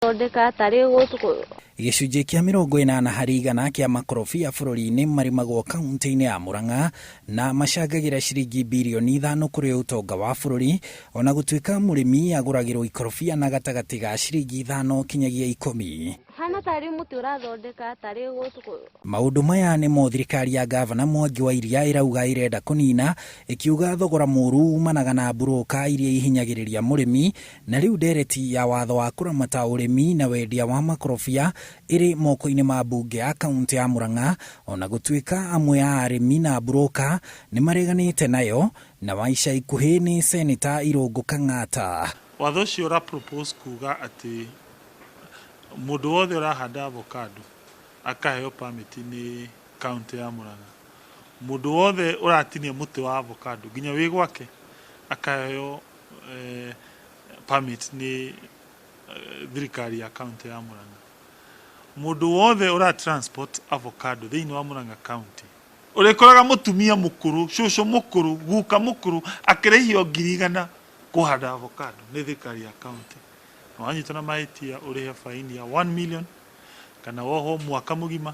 ũrathondeka tarĩ Gĩcunjĩ kĩa 80% kĩa makorobia bũrũri-inĩ marĩmagwo kaunti-inĩ ya Murang'a na macangagĩra ciringi birioni 5 kũrĩ ũtonga wa bũrũri, ona gũtuĩka mũrĩmi agũragĩrwo ikorobia na gatagatĩ ga ciringi 5 kinyagia 10. Hana tarĩ mũtĩ ũrathondeka tarĩ. Maũndũ maya nĩmo thirikari ya gavana Mwangi wa Iria ĩrauga ĩrenda kũnina, ĩkiuga thogora mũru umanaga na mburũka iria ihinyagĩrĩria mũrĩmi. Na rĩu ndereti ya watho wa kũramata ũrĩmi na wendia wa makorobia ĩrĩ moko-inĩ ma mbunge ya kaunti ya Murang'a, ona gũtuĩka amwe a arĩmi na mburũka nĩ mareganĩte nayo, na wa ica ikuhĩ nĩ Seneta Irũngũ Kang'ata. Watho ũcio ũra propose kuga atĩ mũndũ wothe ũrahanda avocado akaheo permit nĩ kaunti ya Murang'a. Mũndũ wothe ũratinia mũtĩ wa avocado nginya wĩ gwake akaheo permit nĩ thirikari ya kaunti ya Murang'a. Mũndũ wothe ũra transport avocado thĩinĩ wa Murang'a County, ũrĩkoraga mũtumia mũkũrũ, cũcũ mũkũrũ, guka mũkũrũ akĩrĩhio 100,000 kũhanda avocado nĩ thirikari ya kaunti. Na wanyitwo na mahĩtia ũrĩhe faini ya 1 million kana wohwo mwaka mũgima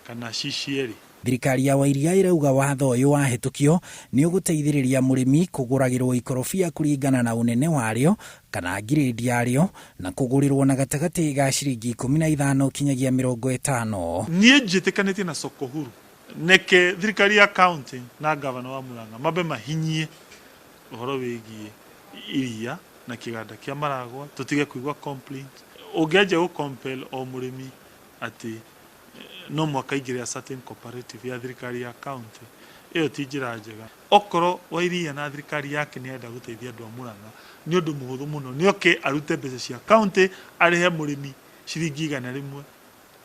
kana cicierĩ. Thirikari ya Wairia ĩrauga watho ũyũ wahĩtũkio nĩ ũgũteithĩrĩria mũrĩmi kũgũragĩrwo ikorobia kũringana na ũnene warĩo kana ngirĩndi yarĩo, na kũgũrĩrwo na gatagatĩ ga ciringi 15 kinyagia 50. Niĩ njĩtĩkanĩtie na soko huru. Neke thirikari ya county na gavana wa Murang'a mambe mahinyie ũhoro wĩgiĩ iria na kĩganda kĩa Maragwa, tũtige kũigua complaint. Ũngĩanjia gũ compel o mũrĩmi atĩ no mũhaka aingĩre a certain cooperative ya thirikari ya county, ĩyo ti njĩra njega. Okorwo Wairia na thirikari yake nĩ arenda gũteithia andũ a Murang'a, nĩ ũndũ mũhũthũ mũno, nĩ oke arute mbeca cia county arĩhe mũrĩmi ciringi 100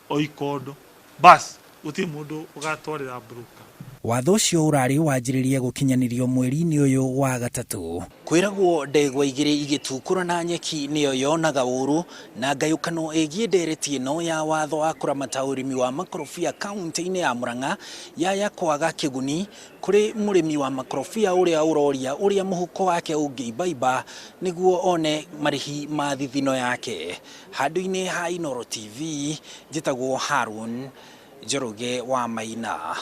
o ikondo, bas, gũtirĩ mũndũ ũgatwarĩra broker. Watho ũcio ũrarĩ wanjĩrĩrie gũkinyanĩrio mweri-inĩ ũyũ wa gatatũ. Kwĩragwo ndegwa igĩrĩ igĩtukũrana nyeki nĩyo yonaga ũru, na ngayũkano ĩgiĩ ndereti ĩno ya watho wa kũramata ũrĩmi wa makorobia kaunti-inĩ ya Murang'a yaya kwaga kĩguni kũrĩ mũrĩmi wa makorobia ũrĩa ũroria ũrĩa mũhuko wake ũngĩimbaimba nĩguo one marĩhi ma thithino yake. Handũ-inĩ ha Inooro TV, njĩtagwo Harun Njoroge wa Maina.